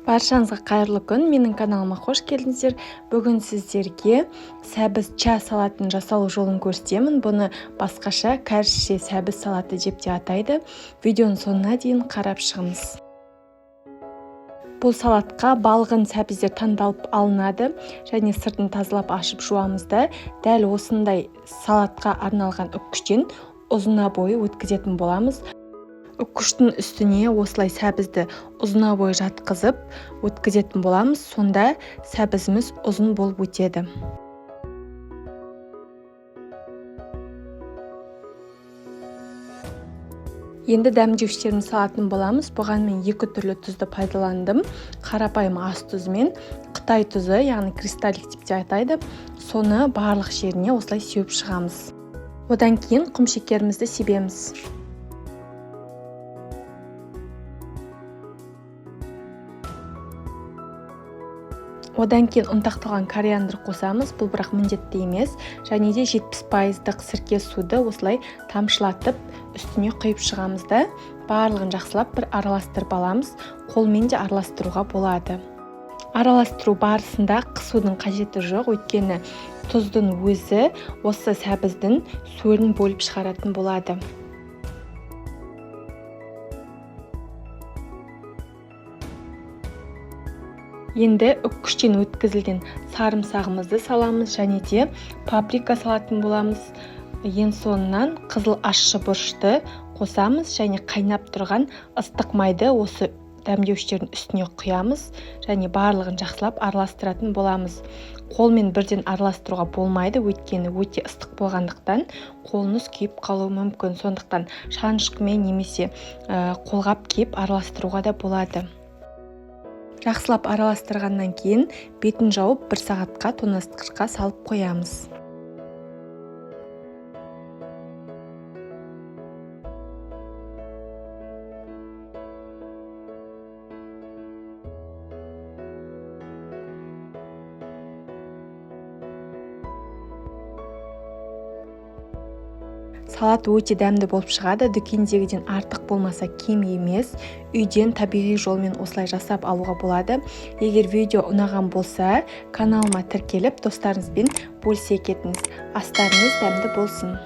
Баршаңызға қайырлы күн, менің каналыма қош келдіңіздер. Бүгін сіздерге сәбіз ча салатын жасалу жолын көрсетемін. Бұны басқаша кәрісше сәбіз салаты деп те атайды. Видеоның соңына дейін қарап шығыңыз. Бұл салатқа балғын сәбіздер таңдалып алынады және сыртын тазалап ашып жуамыз да, дәл осындай салатқа арналған үккіштен ұзына бойы өткізетін боламыз. Үккіштің үстіне осылай сәбізді ұзына бойы жатқызып өткізетін боламыз, сонда сәбізіміз ұзын болып өтеді. Енді дәмдеуіштерімізді салатын боламыз. Бұған мен екі түрлі тұзды пайдаландым. Қарапайым ас тұзы мен қытай тұзы, яғни кристаллик деп те атайды. Соны барлық жеріне осылай сеуіп шығамыз. Одан кейін құм шекерімізді себеміз. Одан кейін ұнтақталған кориандр қосамыз, бұл бірақ міндетті емес. Және де 70% сірке суды осылай тамшылатып үстіне құйып шығамыз да, барлығын жақсылап бір араластырып аламыз. Қолмен де араластыруға болады. Араластыру барысында қысудың қажеті жоқ, өйткені тұздың өзі осы сәбіздің сөлін бөліп шығаратын болады. Енді үккіштен өткізілген сарымсағымызды саламыз және де паприка салатын боламыз. Ең соңынан қызыл ащы бұрышты қосамыз және қайнап тұрған ыстық майды осы дәмдеуіштердің үстіне құямыз және барлығын жақсылап араластыратын боламыз. Қолмен бірден араластыруға болмайды, өйткені өте ыстық болғандықтан қолыңыз күйіп қалуы мүмкін. Сондықтан шанышқымен немесе қолғап киіп араластыруға да болады. Жақсылап араластырғаннан кейін бетін жауып бір сағатқа тоңазытқышқа салып қоямыз. Салат өте дәмді болып шығады, дүкендегіден артық болмаса кем емес. Үйден табиғи жолмен осылай жасап алуға болады. Егер видео ұнаған болса, каналыма тіркеліп, достарыңызбен бөлісе кетіңіз. Астарыңыз дәмді болсын.